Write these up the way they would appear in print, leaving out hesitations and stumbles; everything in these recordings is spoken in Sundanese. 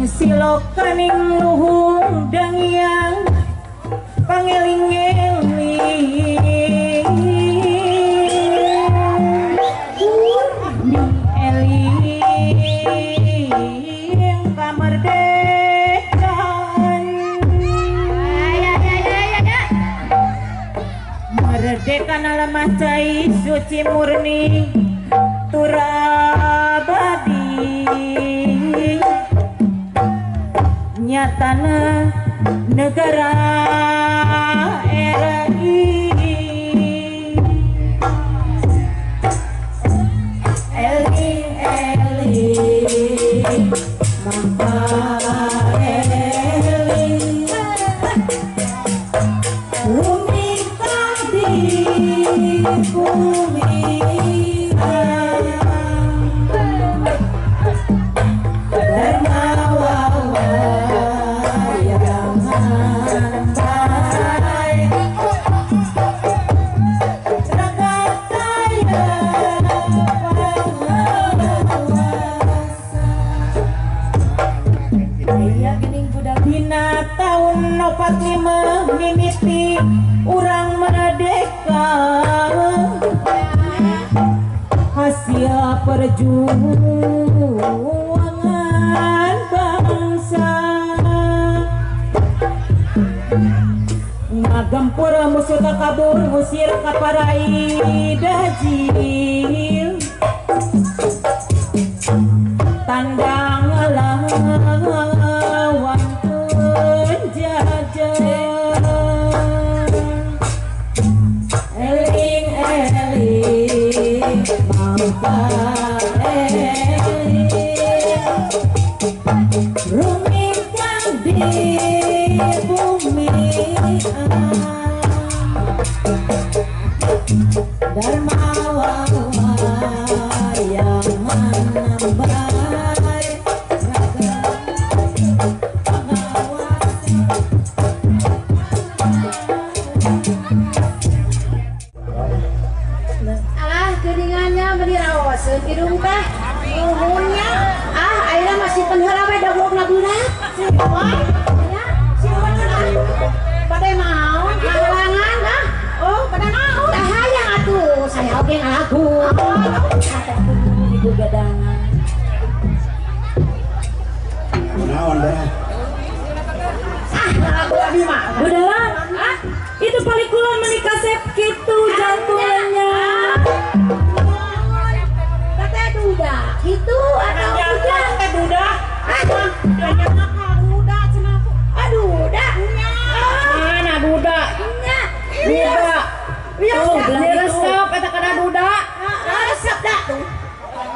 Silokaning luhung dangyang pangeling-eling murni eling kamerdekaan. Merdeka lemah cai suci murni turabadi nyatana negara RI. Eling eling mangka eling bumi tadi bumi dina tahun 45 mimiti urang merdeka hasil perjuangan bangsa ngagempur musuh kabur ngusir kaparai dajil tandang lawan penjajah. Eling eling mangka eling rumingkang di bumi Dharma yang menambah Alah geuningannya beli rawaseun hidung teh nuhunnya ah ayeuna masih penheula we dogokna budak nya pada mau halangan ah oh pada naon tah hayang atuh saya oge ngalagu ibu gadangan naon dah ah ngalagu abi mah budalan ah itu palikulan meuni kasep kitu jantungnya kata duda gitu atau duda teh duda ah duda cenah aduh duda mana duda nya duda tuh resep eta kana duda resep da tuh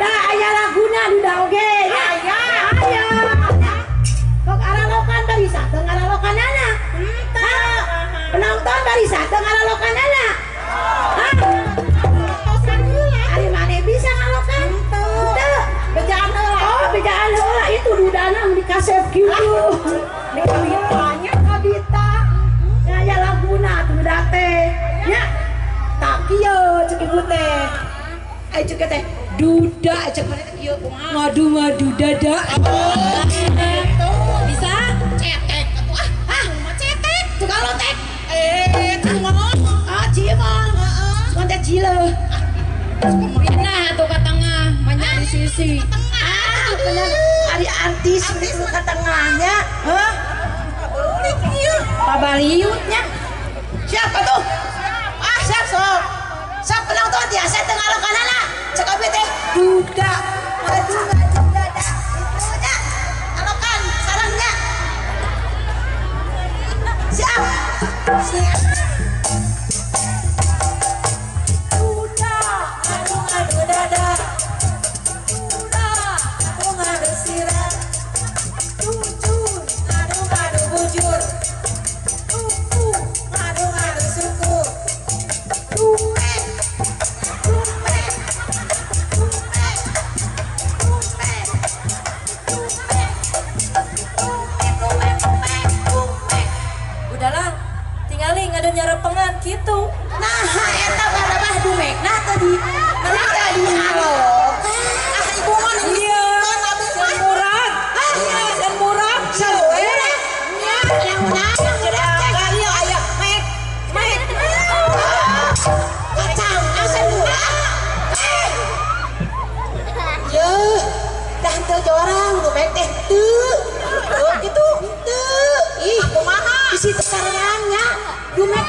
da aya laguna duda oge aya aya kok aralokan teh bisa teu ngaralokanana henteu penonton barisa teu ngaralokanana hah ari maneh bisa ngalokan henteu bejaan heula oh bejaan heula itu dudana mun dikasep kitu dikabitanya kabita aya laguna duda teh nya tak kieu cek ibu teh ai cek teh duda cek maneh teh kieu kumaha ngadu-ngadu dada bisa cetek atuh ah hah cetek tukang lotek cimol ah cimol heeh cuma teh cile pindah atuh ka tengah banyak di sisi ah bener ari artis itu ka tengahnya heuh pabaliutnya siapa tuh ah siap sok sok penonton tiasa teu ngalokanana cek abi teh duda ngadu ngadu dada itu nya alokan sarengnya siap siap duda ngadu ngadu dada duda ngadu ngadu sirah jujur ngadu ngadu bujur tuku ngadu ngadu suku duwe duwe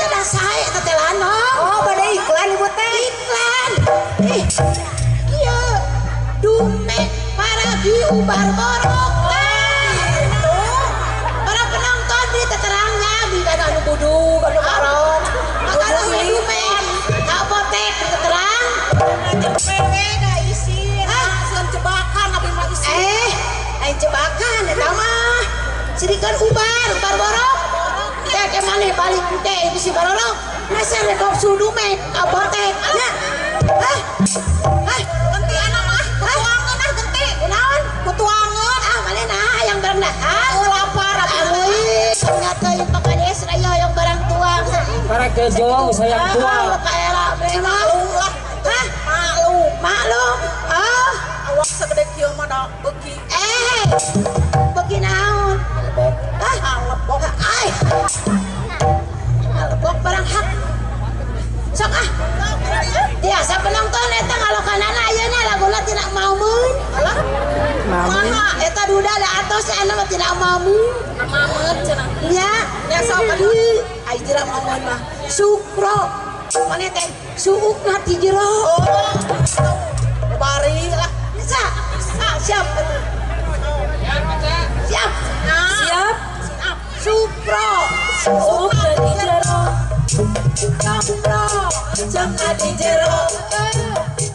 teh dah sae teh teh lanong. Oh, bade iklan ibu teh. Iklan. Ih. Ieu dumek paragi ubar borok. Gitu. Para penonton di teterangnya di kana anu budug, anu maron. Maka dumek ka apotek terang. Wewe da isin. Langsung jebakan abi mah isin. Lain jebakan eta mah. Sidikeun ubar, ubar borok. Teh ke maneh balik teh bisi barorok. Meser kapsul dumek ka apotek. Nya. Hah? Hah? Genti anak mah. Kutuangeun ah genti. Kunaon? Kutuangeun. Ah maneh nah hayang barang dahar. Oh lapar abi. Ternyata ieu Pak Kades aya hayang barang tuang. Para kejo sayang tuang. Ka era maklum lah. Hah? Maklum. Maklum. Ah, awak segede kieu mah da beuki. Beuki naon? Hah? Alepok. Ai. Alepok barang hak. Sok ah. Biasa penonton eta ngalokanana ayeuna laguna tidak maumeun. Alah. Maha eta duda da atos anu mah tidak maumeun. Maumeun cenah. Nya, nya sok ai tidak maumeun mah. Sukro. Maneh teh suukna ti jero. Oh. Bari lah. Bisa. Bisa. Siap. Siap. Siap. Sukro. Suukna ti jero. Sukro. Cengna di jero.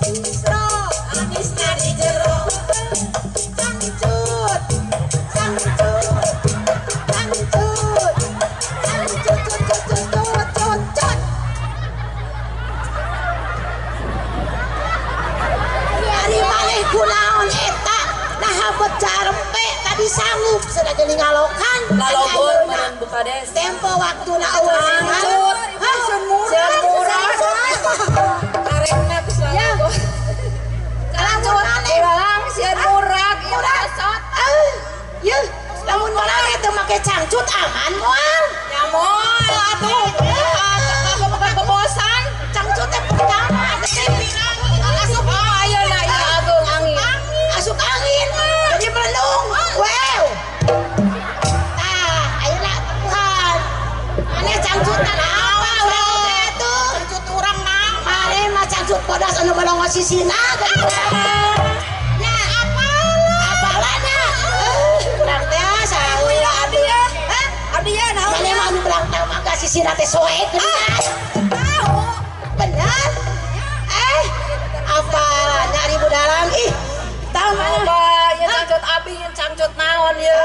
Sukro. Anisna di jero. Cangcut. Cangcut. Cangcut. Cangcut cut cut cut cut cut. Ari maneh kunaon eta naha bet carempe tadi sanggup sudah geuning ngalokan. Lalogor meureun Bu Kades. Tempo waktuna eueuh Cangcut. Hah? Sieun murah. Karengna geus lalogor. Lamun maneh Urang sieun murah ieu sot. Yeuh, lamun maneh teu make cangcut aman moal. Ya moal atuh. Atuh kebosan. Cangcut teh pertama teh asup ayeuna ieu ageung angin. Asup angin jadi melendung. Wow. Tah, ayeuna tepuhan. Maneh cangcutan apa urang teh atuh? Cangcut urang naon? Maneh mah cangcut bodas anu melongo sisina. Nya apalana? Urang teh saha Abi ya. Hah? Abi ya naon? Maneh mah anu belang tah mangga sisina teh soek geuningan. Tahu. Benar? Apalana ribu dalang ih. Tahu mana? Apa ieu cangcut abi ieu cangcut naon ieu?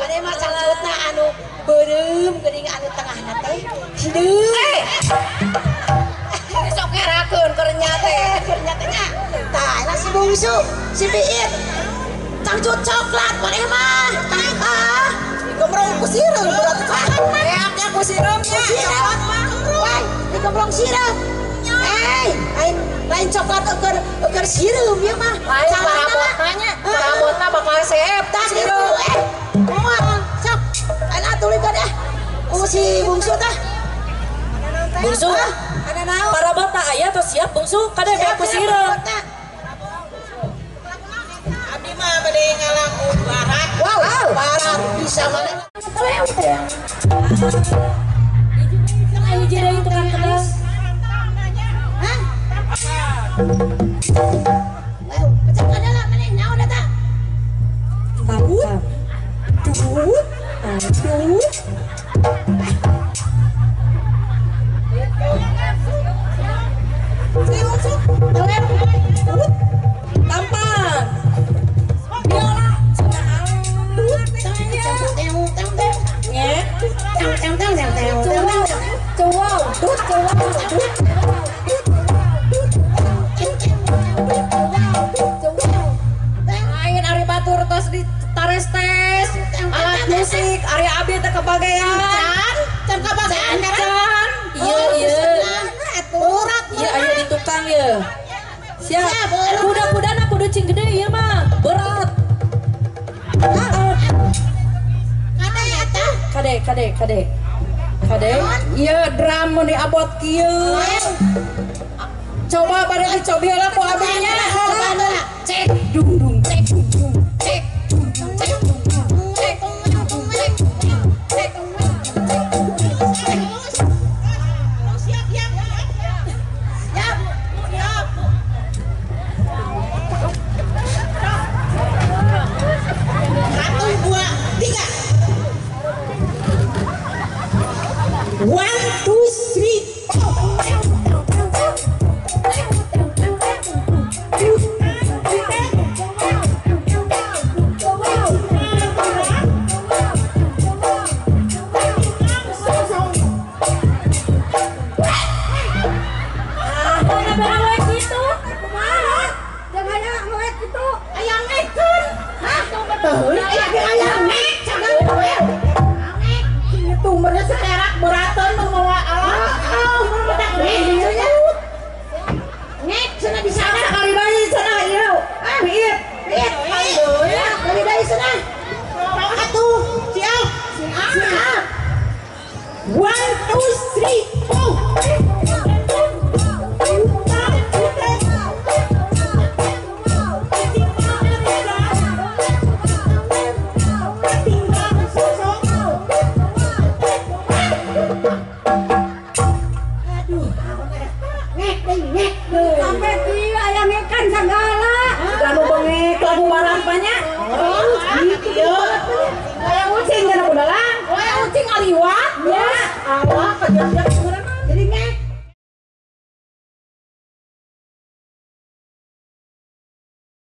Maneh mah cangcutna anu beureum geuning anu tengahna teh. Hideung. Sok ngerakeun keur nya teh. Keur nya teh nya. Tah, eta si bungsu, si biit. Cangcut coklat maneh mah. Tah. Digembrong ku sireum berarti coklat mah. Reaknya ku sireumnya. Coklat mah. Wah, digembrong sireum. Lain coklat eueur sireum ieu mah. Lain parabotna nya. Parabotna bakal seep tah sireum. Moal sok. Ana tulikeun ah. Si bungsu tah. Bungsu. Ada naon? Parabotna aya tos siap bungsu? Kade beak ku sireum. Abi mah bade ngalagu barat. Wow, barat bisa maneh. Hiji deui tukang keras. Hah? Wow, pecah kadala maneh naon eta? Tut. Tut. Tut. Tampan. Biola. Lain ari batur tos di tares tes alat musik ari abi teh kebagean. Can kebagean can. Iya iya. Iya aya di tukang ya. Siap. Kuda-kudana kudu cing gede ieu mah. Berat. Kade eta. Kade kade kade. Kade. Ieu drum mun diabot kieu. Coba pada dicobi lah ku abinya. Cek dung dung cek dung dung cek dung dung cek dung dung cek dung dung cek cek. Iya. Wayang ucing kana budalang. Wayang ucing aliwat. Ya. Awak kejap-jap Jadi ngek.